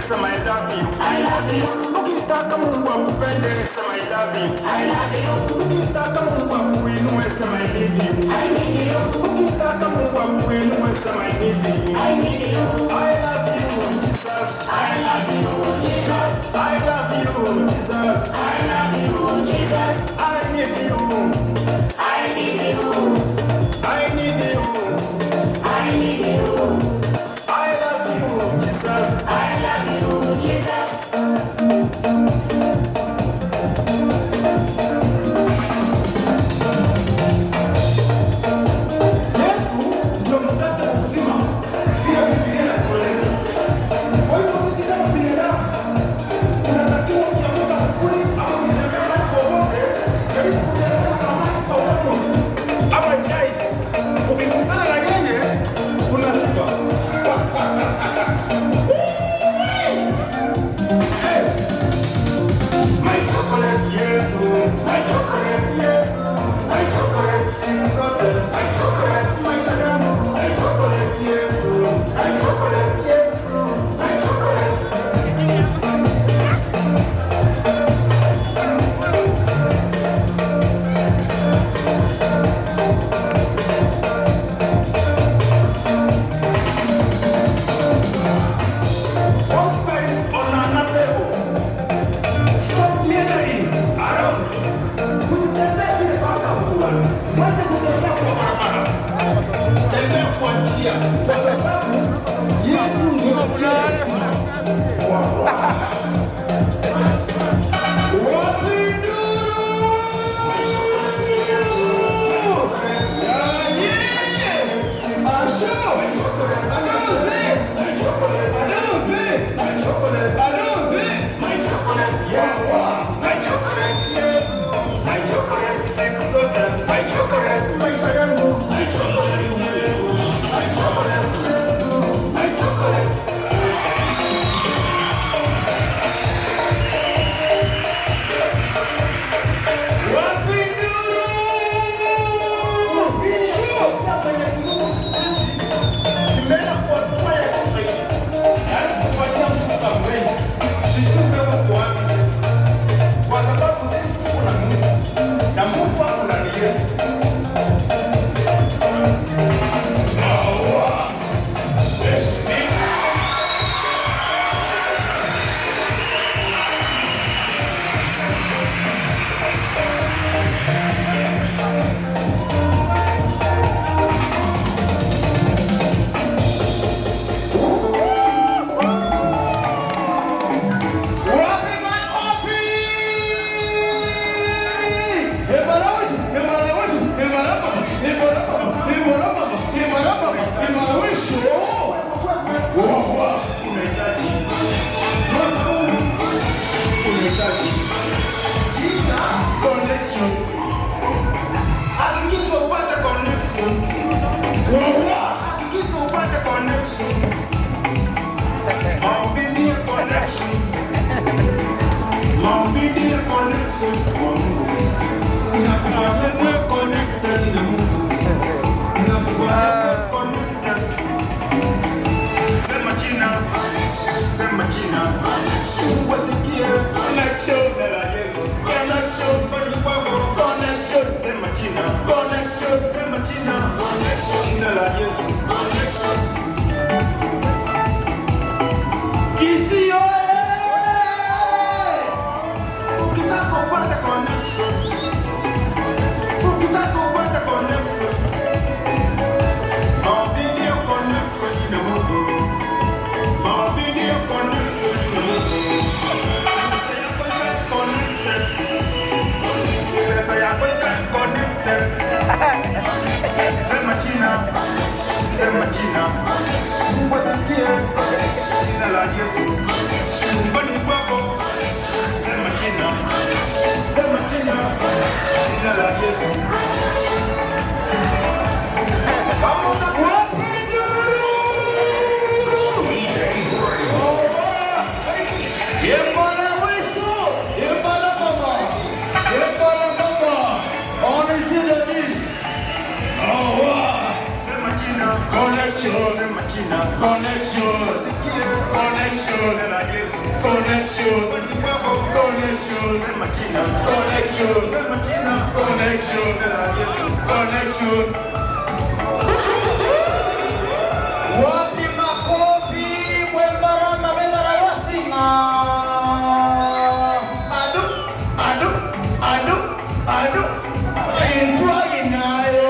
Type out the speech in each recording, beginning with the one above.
Sema I love you. I love you. Ukitaka Mungu akupende, sema I love you. I love you. Ukitaka Mungu akuinue, sema I need you. I need you. Ukitaka Mungu akuinue, sema I need you. I need you. I love you, Jesus. I love you, Jesus. I love you, Jesus. I love you, Jesus. I need you. I need you. I need you. I need you. I love you, Jesus. I love you, Jesus. Yesu ndio mkate wa uzima, vile Biblia inatueleza. Kwa hivyo sisi kama binadamu unatakiwa ukiamka asubuhi ama ukitembea mahali popote, jaribu kutembea na maji kwa thermos ama chai. Ukikutana na yeye unashiba. Hey! My chocolate Yesu, my chocolate Yesu, my chocolate siku zote, my chocolate maisha yangu, my chocolate Yesu, my chocolate Yesu, my chocolate. Gospel is on another table. Stop meandering around. Usitembee vile paka mtu. Wacha kutembea kwa barabara. Tembea kwa njia, kwa sababu Yesu ndio njia ya uzima. Wow. Wapi nduru? My chocolate Yesu, my chocolate. Asho! Allons-y! My chocolate. Allons-y! My chocolate. Allons-y! My chocolate, yes. My chocolate, yes. My chocolate, siku zote. My chocolate, maisha yangu. My chocolate, yes. My chocolate, yes. My chocolate. Wapi nduru? Ya Mwenyezi Mungu siku hizi imeenda kwa hatua ya juu zaidi, yaani kufanyia Mungu kampeni. Sijui wewe uko wapi, kwa sababu sisi tuko na Mungu na Mungu ako ndani yetu. Wapi makofi? Ebarawishi, ebarawishi, ebarababa, ebarababa, ebarababa, ebarababa, ebarawishi. Wow. Unahitaji mwaka huu, unahitaji Jina Connection. Hakikisha upate connection. Hakikisha upate connection. Maombi ndiyo connection. Maombi ndiyo connection kwa Mungu. Inakufanya uwe connected na Mungu. Inakufanya uwe connected. Sema jina, sema jina, wasikie Connection. jina la Yesu. Connection. Nyumbani kwako, Connection. sema jina, Connection. sema jina, jina la Yesu. Kisii oye! Ukitaka upate connection. Ukitaka upate connection. Maombi ndiyo connection na Mungu. Maombi ndiyo connection na Mungu. Pesa yako ikae connected. Pesa yako ikae connected. Sema jina, sema jina, Mungu asikie jina la Yesu. Nyumbani kwako, sema jina, sema jina, jina la Yesu. Kama una Wapi nduru? Yembana weso, yembana mama, yembana mama. On est sur la ligne. Sema jina, Connection. Sema jina. Connection. Connection. Connection. Connection. Connection. Connection. Connection. Wapi makofi mwembarama mwembarawasima. Adu adu adu adu. Inswa inayo.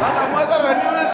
Sasa mwazara ni